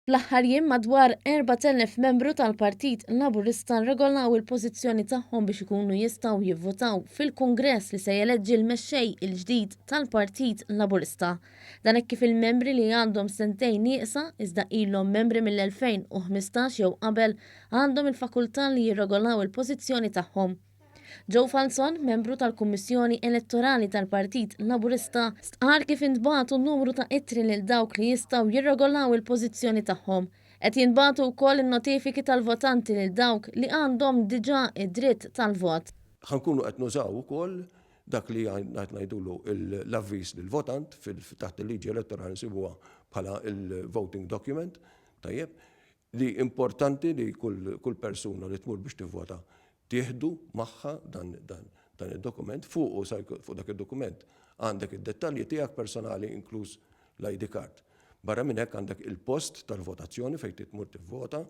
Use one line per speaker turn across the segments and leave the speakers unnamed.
Fl-aħħar jiem madwar 4,000 membru tal-Partit Laburista rregolaw il-pożizzjoni tagħhom biex ikunu jistgħu jivvutaw fil-Kungress li se jeleġġi l-mexxej il-ġdid tal-Partit Laburista. Dan hekk kif il-membri li għandhom sentejn nieqsa iżda ilhom membri mill-2015 jew qabel għandhom il-fakultà li jirregolaw il-pożizzjoni tagħhom. Joe Falzon, membru tal-Kummissjoni Elettorali tal-Partit Laburista, stqarr kif intbagħtu numru ta' ittri lil dawk li jistgħu jirregolaw il-pożizzjoni tagħhom. Qed jintbagħtu wkoll in-notifiki tal-votanti lil dawk li għandhom diġà id-dritt tal-vot.
Ħa nkunu qed nużaw ukoll dak li qed ngħidulu l-avviż lill-votant taħt il-liġi elettorali nsibuha bħala l-voting document, tajjeb, li importanti li kull persuna li tmur biex tivvota tieħdu magħha dan dan id-dokument, fuqu fuq dak id-dokument għandek id-dettalji tiegħek personali inkluż l-ID card. Barra minn hekk għandek il-post tal-votazzjoni fejn tmur tivvota,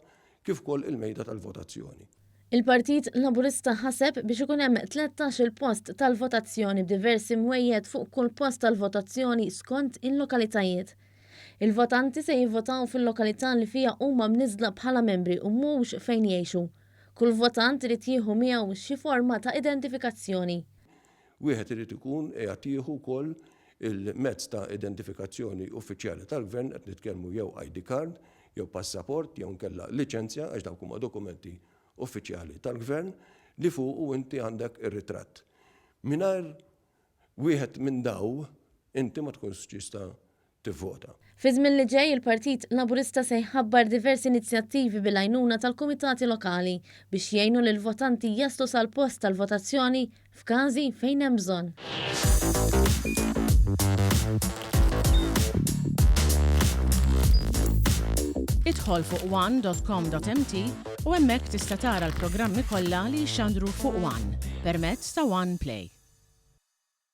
kif ukoll il-mejda tal-votazzjoni.
Il-Partit Laburista ħaseb biex ikun hemm 13-il post tal-votazzjoni b'diversi mwejjed fuq kull post tal-votazzjoni skont il-lokalitajiet. Il-votanti se jivvotaw fil-lokalità li fiha huma mniżżla bħala membri u mhux fejn jgħixu. Kull votant irid jieħu miegħu xi forma ta' identifikazzjoni.
Wieħed irid ikun qiegħed jieħu wkoll il-mezz ta' identifikazzjoni uffiċjali tal-Gvern, qed nitkellmu jew ID card, jew passaport, jew inkella liċenzja għax dawk huma dokumenti uffiċjali tal-Gvern li fuqu inti għandek ir-ritratt. Mingħajr Wieħed minn daw inti ma tkunx tista' tivvota.
Fiż-żmien li ġej il-Partit Laburista se jħabbar diversi inizjattivi bil-għajnuna tal-kumitati lokali biex jgħinu lill-votanti jaslu sal-post tal-votazzjoni f'każi fejn hemm bżonn.
Idħol fuq one.com.mt u hemmhekk tista' tara l-programmi kollha li jixxandru fuq One permezz ta' One Play.